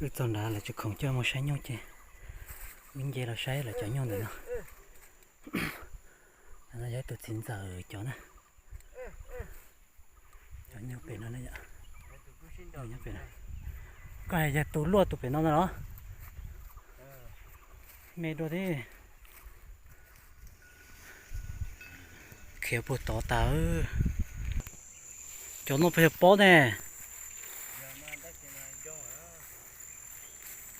Wb txog nrad lawv tsis khoom coj mus saib nyuj ces wb nce los saib lawv cov nyuj ntawm no. No yog ib tug txiv ntxawm cov na. Cov nyuj pem no, koj hais yog tus luaj tus pem no no los? Me dua thiab. Khiav puag tod tas. Cov no puas yog pob ne?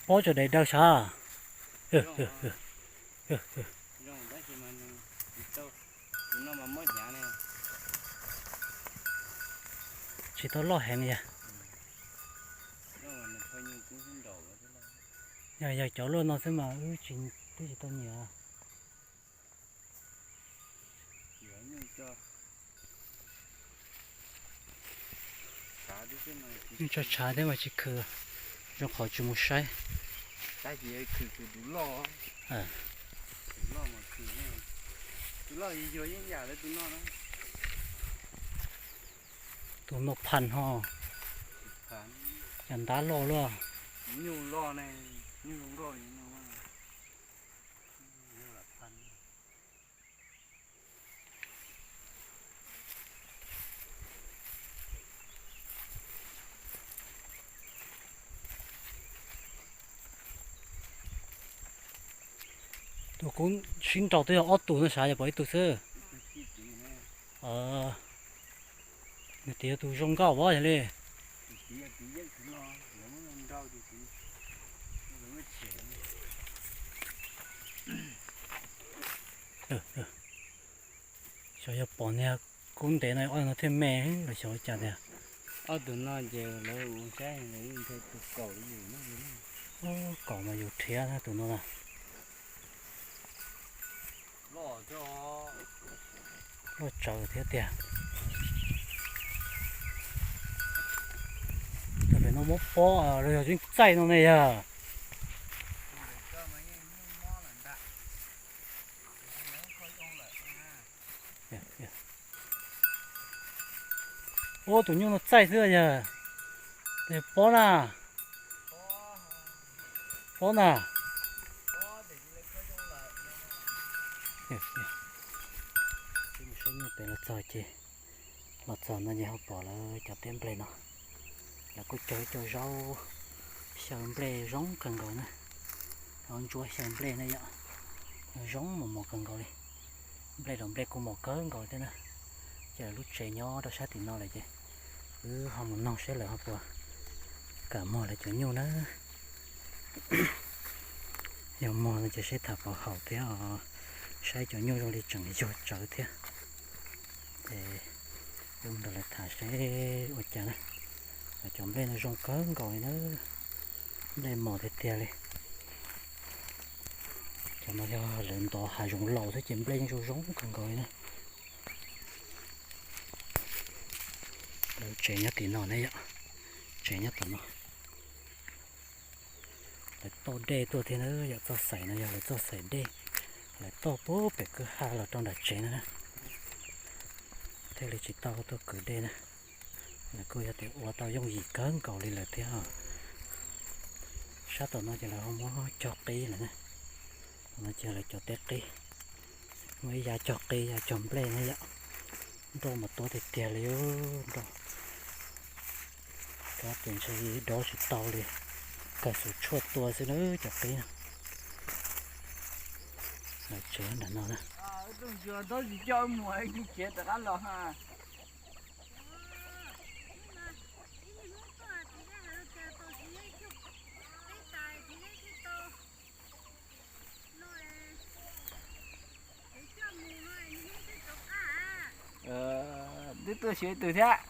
Pob tso daim daw sav. Tsis tau loj heev yog. Yog yog cov luaj no xwb mas wb twb tsis tau nyiam. Yeej tso tshav thiab mas tsis khw, zoo qhov tsis mus saib. Tus no phaj ho, cas ntab loj luaj. Tus kuv sib nraus twb yog ob tug no sav, yog pom ib tug xwb. Nws tias yog tus zoo nkauj vov yog li. Xyov yog pom niag kub ntev no ob no thiaj me los xyov cas tiag. Ob tug no ces lawv ua saib lawv nthe tus kaum yus no. Kaum mas yus rhiav tus no na. Loj tsawv thiab tiag. Pem no muab pob los yog yeej txaij no ne yog. Ua tus nyuj no txaij xwb yog. Pob na. Pob na. Saib nyuj pem los txog ces, los txog no ces ho pom lawv cov teb nplej no. Lawv kuj cog ib co zaub xyaw nplej zoo kawg nkaus na. Zaub ntsuab xyaw nplej na yom. Zoo mos mos kawg nkaus li. Nplej los nplej kuj mos kawg nkaus thiab na. Ces lawv lub tsev nyob rau sab tim no lawm ces wb ho mus noog saib lawv ho puas kam muag lawv cov nyuj na. Yog muag no ces seb tham puas haum thiab os. Saib cov nyuj zoo li tseem yuag tsawv thiab. Ces wb mus nrog lawv tham seb ua cas na. Cov nplej no zoo kawg nkaus li na. Nplej mos tiag tiag li. Cov no yog lawv ntov hav zoov laus xwb ces nplej yeej zoo zoo kawg nkaus li na. Lawv tsev nyob tim no ne yom. Tsev nyob tom no. Lawv toj dej tuaj thiab na, yog txoj xaim no yog lawv txoj xaim dej. Lawv toj puag pem kwj ha los rau nram tsev no na. Thiaj li tsis tau tuaj kwv dej na. Lawv kuj yog tias ua tau yooj yim kawg nkaus li lawm thiab. Sab tom no ces lawv ho muab cog qib lawm na. Tom no ces lawv cov teb qib, muaj ib yav cog qib, yav cog nplej na yom. Nroj mas tuab tiag tiag li, nroj tuab ces ntshe dob tsis tau li, kawg xum tshuaj tua xwb na cov qib no. Lawv tsev nram no na. Twb tuaj siv tus thiab.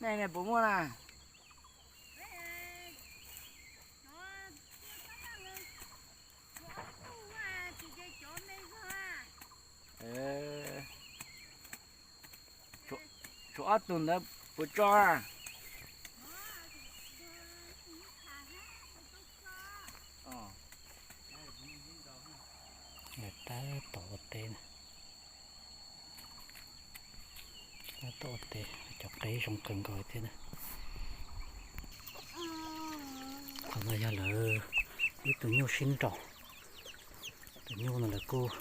Nej puas muaj na? Tshuav ob tug ntawd puas tso? Tab tom ua teb na. Tab tom ua teb, cov qeb zoo kawg nkaus thiab na. Qhov no yog lawv ib tug nyuj sib nraus. Tus nyuj no lawv kuj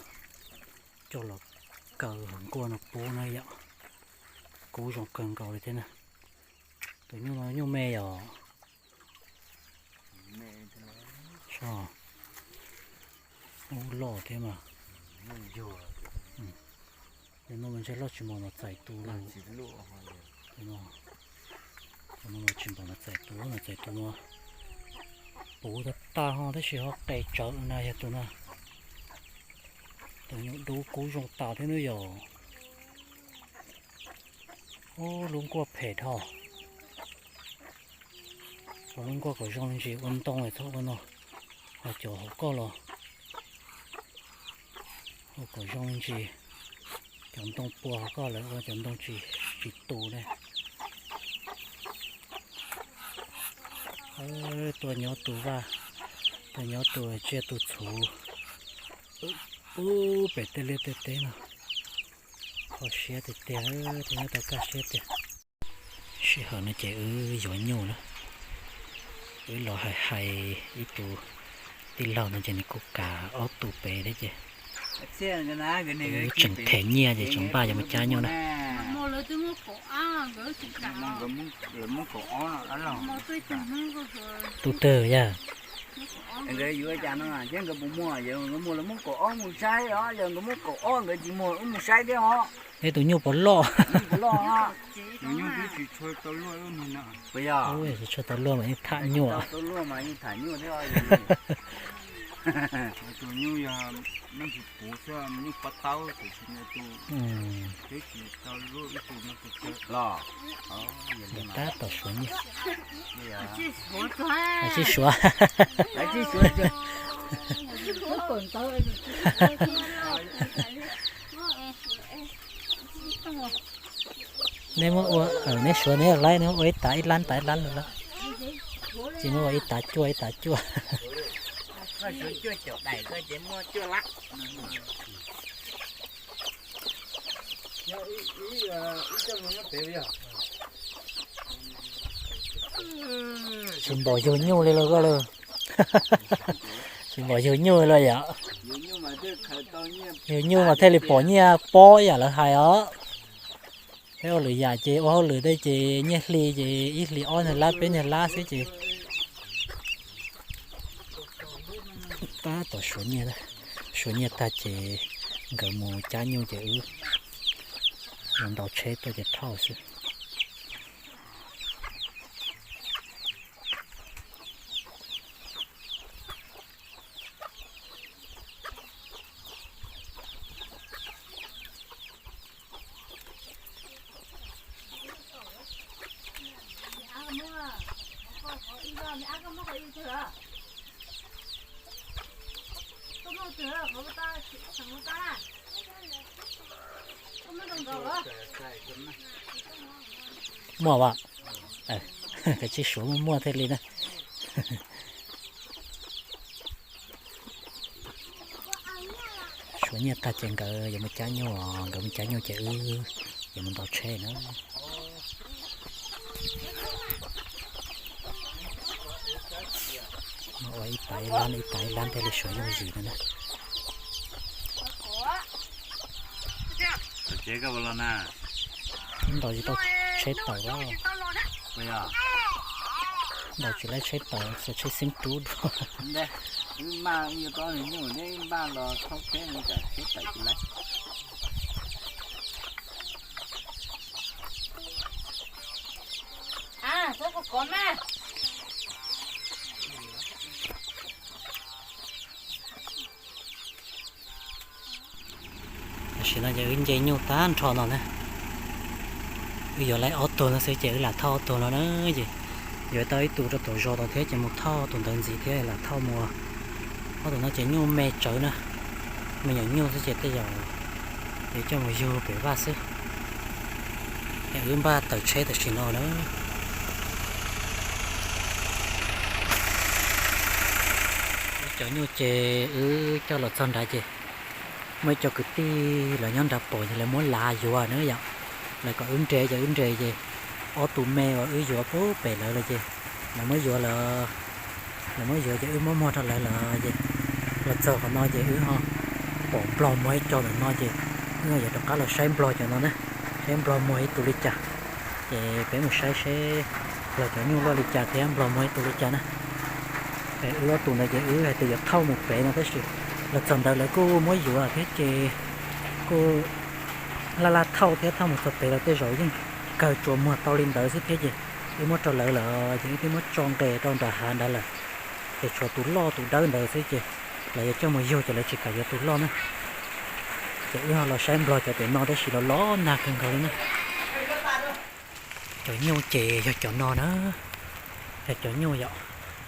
coj los kaw hauv nkuaj no pub na yom. Kub zoo kawg nkaus li thiab na. Tus nyuj no nyuj me yom. Ub, loj thiab mas. Tus no mas ntshe loj tsis npaum mas txais tus lawm. Tus no mas tsis npaum mas txais tus, mas txais tus no puv tag tag ho tab sis ho qes tsawv na yog tus no. Tus nyuj dub kub zoo tas thiab nawb yom. Ub, lub nkuaj phem dhau. Ua lub nkuaj kom zoo li ntsis, ua ntoo es txhob ua no, ho cov hauv koj los ua kom zoo li ntsis. Cov ntoo pua hauv koj lawv ua cov ntoo tsis, tsis tu ne. Tuaj nyob tus vaj, tuaj nyob tus tsiaj tus txhuv, ub, pem tej liaj tej teb no. Kho siab tiag tiag, tuaj nyob tau kaj siab tiag. Sij hawm no ces wb yuav nyuj na, wb los hais hais ib tug tij laug no ces nws kuj kam ob tug pem thiab ces wb tseem them nyiaj ces tseem npaj yuav mus cab nyuj na. Tus twg yog? Nkawd yuav cas no thiab nkawd puas muag, yog nkawd muag lawv muab kaum ob mus saib os, yog nkawd muab kaum ob nkawd tsis muag wb mus saib thiab os. Neb tus nyuj puas loj? Puas yog? Tsis tshua tau luaj mas yeej tham nyuj. Tsis tshua tau luaj mas yeej tham nyuj thiab. Tus nyuj yog nyuj tsis puv xwb, nyuj pov taub tus tsis tus, twb tsis tau luaj ib tug no tus los. Tab tom suav nyiaj. Sib suav. Neb muab ua, neb suav neb laib, neb muab ua ib tav ib lab tav ib lab lawm. Ces muab ua ib tav cuaj ib tav cuaj. Tsis npaum yug nyuj li los koj lawm. Tsis npaum yug nyuj li los yom. Yug nyuj mas thiaj li pom nyiaj pob yam lawv hais os. Peb ua lwm yam ces ua hauj lwm tej ces nyiaj hli ces ib hlis ob nyuag lab peb nyuag lab xwb ces tab tom suav nyiaj, suav nyiaj tag ces nkawd mus cab nyuj ces wb mus ntaus tsheb tuaj ces thauj xwb. Muaj as, kav tsij suav muaj muaj thiaj li na. Suav nyiaj tag ces nkawd yuav mus cab nyuj, nkawd mus cab nyuj ces wb yuav mus ntaus tsheb na. Ua ib tav ib lab ib tav ib lab thiaj li suav yooj yim no na. Ntaus tsis tau tsheb tawm, ntaus tsis laib tsheb tawm, txhua tsheb xeeb rub dua. Tam sim no ces wb nce nyuj tag nrho no na. Wb yuav laib ob tug no xwb ces wb lam thauj ob tug no na. Ces yuav tau ib tug rau tom zos tod thiab ces mus thauj tus ntawd ntxiv thiab lam thauj mus. Ob tug no ces nyuj me tsawv na, me nyuam nyuj xwb ces tej zaum yuav coj mus yug pem vaj xwb. Es wb npaj tawm tsheb tam sim no na. Wb cov nyuj ces wb coj los txog nrad ces Muaj ib co kwv tij lawv nyob nram pom ces lawv muab lav yuav na yom. Lawv kom wb nres ces wb nres ces ob tug me uas wb yuav puag pem lawv los ces lawv muab yuav lawm, lawv muab yuav ces wb muab muag rau lawv lawm ces los txog qhov no ces wb ho pom nplog muag ib co ntawm no ces wb ho yuav rov qab los saib nplog cov no na, saib nplog muag ib tug li cas. Ces peb mus saib seb nplog cov nyuj loj li cas thiab nplog muag ib tug li cas na. Wb ob tug ntawd ces wb hais tias yuav thauj mus pem no tab sis los txog ntawd lawv kuj muab yuav thiab ces kuj laj laj thauj thiab, thauj mus txog pem los tej zaum yeej kawg tsuas muag tau li ntawd xwb thiab ces wb muab rau lawv lawm ces wb twb muab tso nqes rau nram hav nrad lawm. Ces tshuav tus loj tus dawb ntawd xwb ces lawv yuav coj mus yug ces lawv tsis kam yuav tus loj na. Ces wb ho los saib nplog cov pem no tab sis los los nag kawg nkaus li na. Cov nyuj ces yog cov no na, yog cov nyuj yom.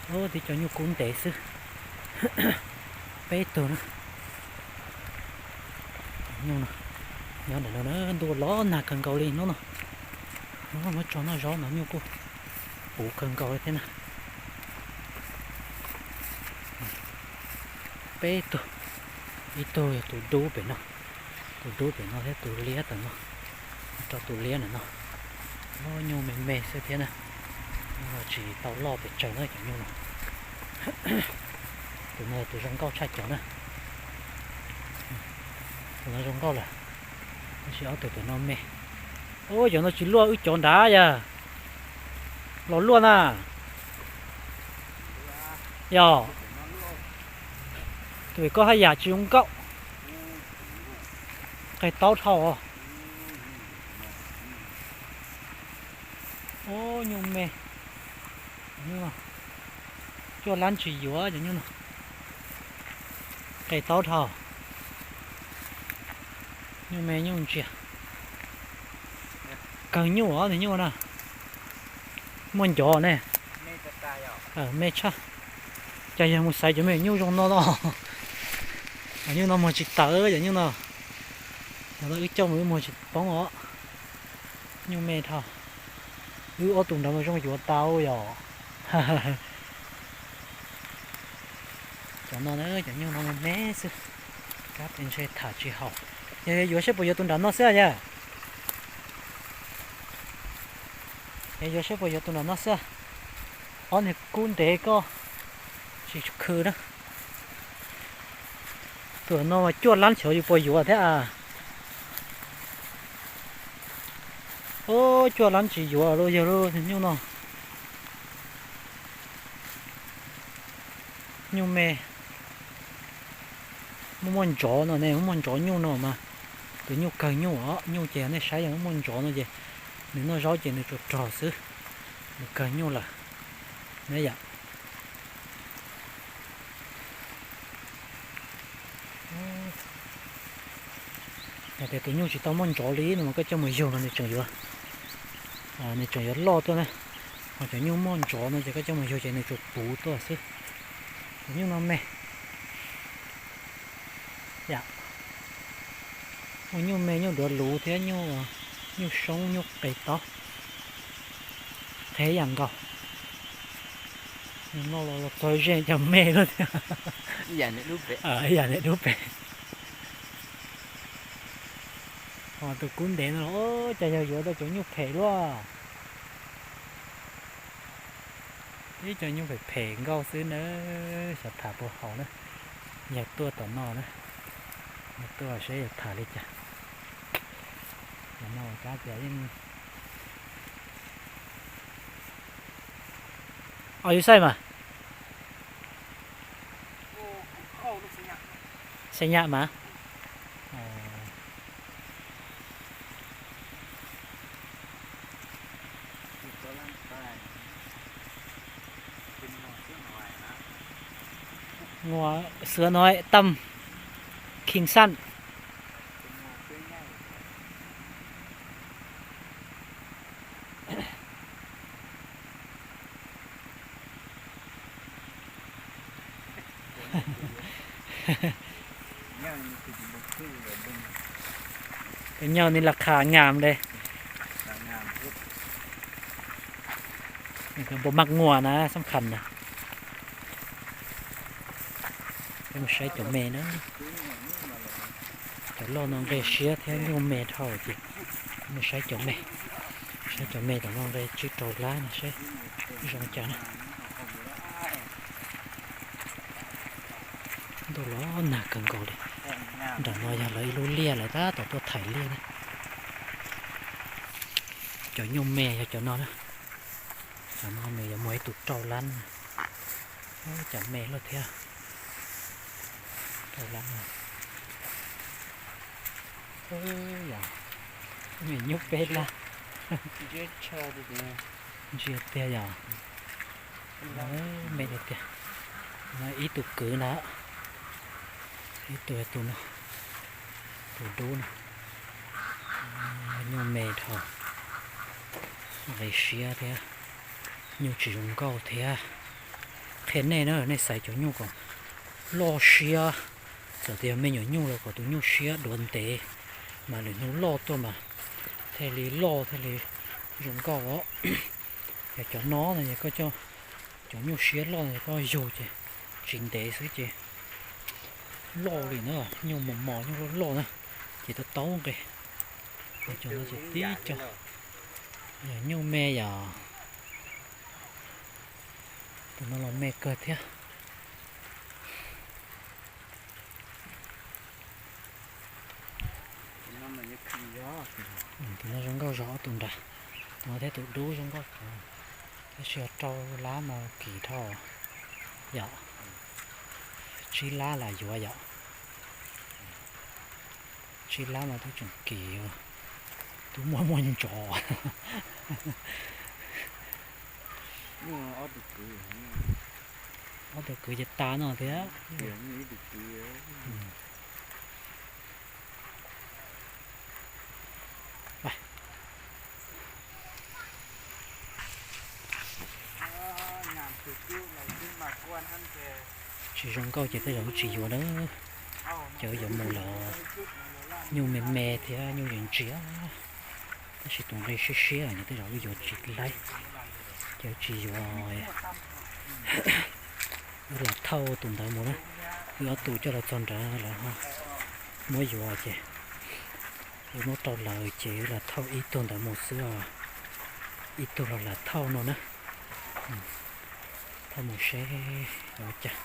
Ub, tib cov nyuj kub ntev xwb. Peb tug na. Nyuj no nyob ntawm no na, ntuj los nag kawg nkaus li hnub no. Hnub no tso noj zaub no nyuj kuj puv kawg nkaus li thiab na. Peb tug, ib tug yog tus dub pem no, tus dub pem no thiab tus liab tom no, rau tus liab ntawm no. Nyuj me me xwb thiab na, tsis tau loj pes tsawg na cov nyuj no. Tus no tus zoo nkauj tshaj cov na. Tus no zoo nkauj lawm, tab sis ob tug pem no me. Ub, cov no tsis luaj wb cov nrad yog los luaj na. Yog, tus pem koj haj yam tsis zoo nkauj. Qe taub dhau. Ub, nyuj me. Nyuj no cuaj lab tsis yuav cov nyuj no. Qe taub dhau. Nyuj me nyuj ntsia. Kawg nyuj os, nws nyuj na. Muaj ncov ne. Me tshaj. Cas yog mus xaiv cov me nyuj zoo no no. Cov nyuj no muag tsis tawm cov nyuj no. Cov no wb coj mus wb muag tsis poob os. Nyuj me dhau. Wb ob tug nrad mas zoo yuav tau yom. Cov no na, cov nyuj no me me xwb, kab pes ntshe tham tsis haum. Yog yuav seb puas yuav tus nram no xwb yog. Yog yuav seb puas yuav tus nram no xwb. Ob niag kub ntev koj tsis khw na. Tus no mas cuaj lab xyov yus puas yuav thiab a. Ub, cuaj lab tsis yuav los yog lub nyuj no. Nyuj me. Muaj muaj ntsov no ne, muaj muaj ntsov nyuj no mas. Tus nyuj kawg nyuj os, nyuj ces nej saib yog muaj muaj ntsov no ces nws noj zaub ces nws tsuas rog xwb, nws kawg nyuj lawm na yom. Yog tias tus nyuj tsis tau muaj ntsov li no mas koj coj mus yug mas nws tseem yuav, nws tseem yuav loj tuaj na. Ho cov nyuj muaj ntsov no ces koj coj mus yug ces nws tsuas puv tuaj xwb. Cov nyuj no me. Yam, muaj nyuj me, nyuj duav luv thiab nyuj, nyuj soob, nyuj qe taub, qe yam nkaus. Noj los txog ze cov me luaj thiab. Ib yam niam dub pem. Ho tus kub ntev no los cas yog yuav tau cov nyuj phem luaj. Ib co nyuj phem phem nkauj xwb na, xyov tham puas haum na. Yawg tuaj tom no na, yawg tuaj seb yawg tham li cas. Tom no kab tias yeej, oh, you say mà. Xeem Nyam mas. Ngua Sửa Nói Tâm Kinh Sanh. Tus nyuj ni las khas ngam de. Bộ mặt ngua na, sắm khăn na. Peb mus saib cov me na. Loj no nqe siab thiab nyuj me dhau ces mus saib cov me, saib cov me tom no nqe tsib rau lab no seb zoo cas na. Ntuj los nag kawg nkaus li. Nram no yog lawv ib lub liaj lawv tab tom tuaj thaiv liaj na. Cov nyuj me yog cov no na. Cov no nws yuav muag ib tug rau lab na. Cov me loj thiab. Rau lab no. Yog me nyuj peb lab. Ntsia tiag yog. Me tiag tiag. Ib tug kwv na. Ib tug tus no, tus dub no. Nyuj me dhau, nqe siab thiab, nyuj tsis zoo nkauj thiab. Qhia nej na, nej xaiv cov nyuj kom loj siab, txawm tias yog me nyuam nyuj los kom tus nyuj siab duav ntev, mas lwm hnub loj tuaj mas thiaj li loj thiaj li zoo nkauj os. Yog cov no no yog koj coj cov nyuj siab loj no yog koj yug ces tsis ntev xwb ces loj li na, nyuj mos mos nyuj loj loj na, ces tau taub nqe. Cov no ces tib co yog nyuj me yom. Tus no los me kawg thiab. Tus no zoo nkauj zog ob tug nrad, tus no thiab tus dub zoo nkauj kawg. Tab sis yog rau lab mas kim dhau yom. Tsib lab lam yuav yom. Tsib lab mas twb tseem kim, twb muaj muaj ntsov. Ob tug kwv ces tas no thiab. Tsis zoo nkauj ces tej zaum wb tsis yuav na. Ces wb yuav mus lawm, nyuj me me thiab nyuj ntsia ntsia, tab sis tus nqe siab siab ces tej zaum wb yuav tsis laib, ces wb tsis yuav. Wb lam thauj tus ntawd mus na, wb ob tug coj los txog nrad lawv ho muab yuav ces wb muab rau lawv ces wb lam thauj ib tug ntawd mus xwb os. Ib tug los lam thauj no na. Thauj mus seb yuav ua cas.